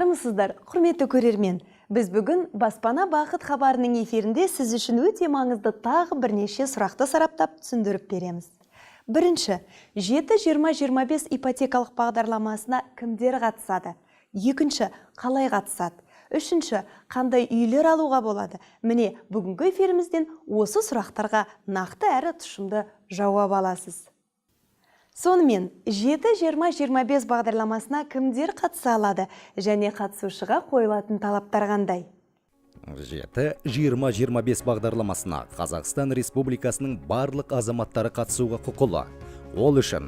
Армысыздар, құрметті көрермен! Біз бүгін «Баспана бақыт» хабарының эфирінде сіз үшін өте маңызды тағы бірнеше сұрақты сараптап, түсіндіріп береміз. Бірінші, 7-20-25 ипотекалық бағдарламасына кімдер қатысады? Екінші, қалай қатысады? Үшінші, қандай үйлер алуға болады? Міне, бүгінгі эфирімізден осы сұрақтарға нақты әрі тұшымды жауап аласыз. Сонымен, 7-20-25 бағдарламасына кімдер қатыса алады және қатысушыға қойылатын талаптар қандай? 7-20-25 бағдарламасына Қазақстан Республикасының барлық азаматтары қатысуға құқылы. Ол үшін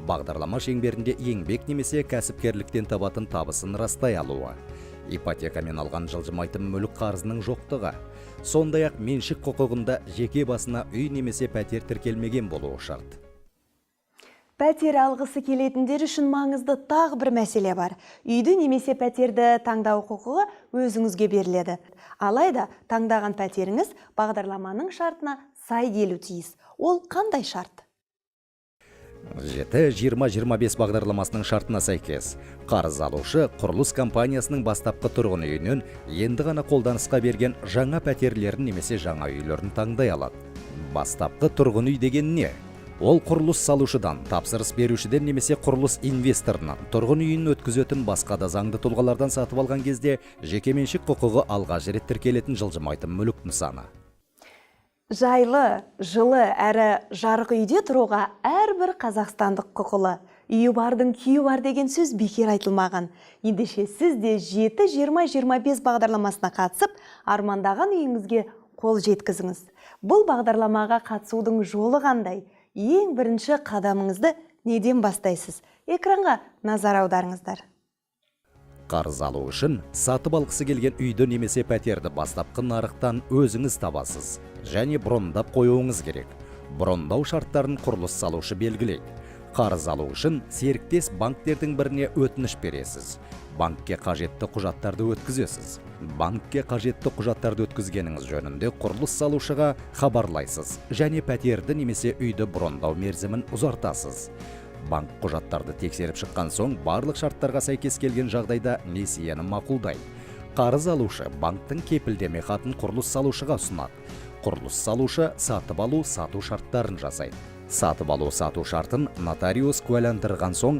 бағдарлама шеңберінде еңбек немесе кәсіпкерліктен табатын табысын растай алуы, ипотекамен алған жылжымайтын мүлік қарызының жоқтығы, сондай-ақ меншік құқығында жеке басына үй немесе пәтер тіркелмеген болуы шарт. Пәтер алғысы келетіндер үшін маңызды тағы бір мәселе бар. Үйді немесе пәтерді таңдау құқығы өзіңізге беріледі. Алайда таңдаған пәтеріңіз бағдарламаның шартына сай келу тиіс. Ол қандай шарт? 7-20-25 бағдарламасының шартына сәйкес, қарыз алушы құрылыс компаниясының бастапқы тұрғын үйінен енді ғана қолданысқа берген жаңа пәтерлерін немесе жаңа үйлерін таңдай алады. Бастапқы тұрғын үй деген не? Ол құрылыс салушыдан, тапсырыс берушіден немесе құрылыс инвесторынан, тұрғын үйін өткізетін басқа да заңды тұлғалардан сатып алған кезде жекеменшік құқығы алғаш рет тіркелетін жылжымайтын мүлік нысаны. Жайлы, жылы әрі жарық үйде тұруға әрбір қазақстандық құқылы. Үйі бардың күйі бар деген сөз бекер айтылмаған. Ендеше, сіз де 7-20-25 бағдарламасына қатысып, армандаған үйіңізге қол жеткізіңіз. Бұл бағдарламаға қатысудың жолы қандай? Ең бірінші қадамыңызды неден бастайсыз? Экранға назар аударыңыздар. Қарыз алу үшін сатып алғысы келген үйді немесе пәтерді бастапқы нарықтан өзіңіз табасыз және брондап қоюыңыз керек. Брондау шарттарын құрылыс салушы белгілейді. Қарыз алу үшін серіктес банктердің біріне өтініш бересіз. Банкке қажетті құжаттарды өткізесіз. Банкке қажетті құжаттарды өткізгеніңіз жөнінде құрылыс салушыға хабарлайсыз және пәтерді немесе үйді брондау мерзімін ұзартасыз. Банк құжаттарды тексеріп шыққан соң, барлық шарттарға сәйкес келген жағдайда несиені мақұлдайды. Қарыз алушы банктің кепілдеме хатын құрылыс салушыға ұсынады. Құрылыс салушы сатып алу сату шарттарын жасайды. Сатып алу сату шартын нотариус куәландырған соң,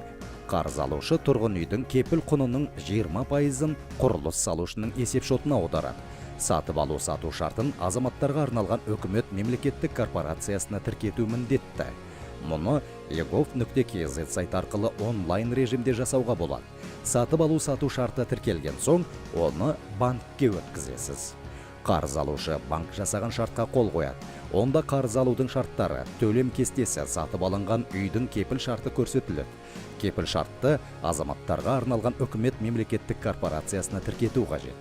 қарыз алушы тұрғын үйдің кепіл құнының 20%-ын құрылыс салушының есепшотына аударады. Сатып алу сату шартын азаматтарға арналған үкімет мемлекеттік корпорациясына тіркету міндетті. Мұны egov.kz сайты арқылы онлайн режимде жасауға болады. Сатып алу сату шарты тіркелген соң, оны банкке өткізесіз. Қарыз алушы банк жасаған шартқа қол қояды. Онда қарыз алудың шарттары, төлем кестесі, сатып алынған үйдің кепіл шарты көрсетіледі. Кепіл шартты азаматтарға арналған үкімет мемлекеттік корпорациясына тіркету қажет.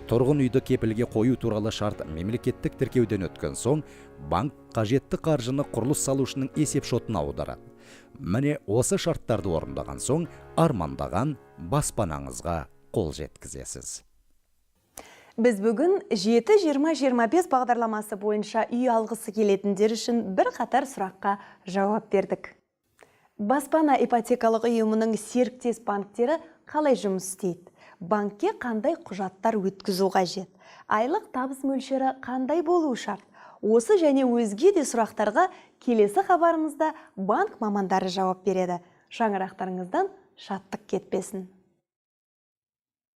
Тұрғын үйді кепілге қою туралы шарт мемлекеттік тіркеуден өткен соң, банк қажетті қаржыны құрылыс салушының есепшотына аударады. Міне, осы шарттарды орындаған соң, армандаған баспанаңызға қол жеткізесіз. Біз бүгін 7-20-25 бағдарламасы бойынша үй алғысы келетіндер үшін бір қатар сұраққа жауап бердік. Баспана ипотекалық ұйымының серіктес банктері қалай жұмыс істейді? Банкке қандай құжаттар өткізу қажет? Айлық табыс мөлшері қандай болуы шарт? Осы және өзге де сұрақтарға келесі хабарымызда банк мамандары жауап береді. Шаңырақтарыңыздан шаттық кетпесін.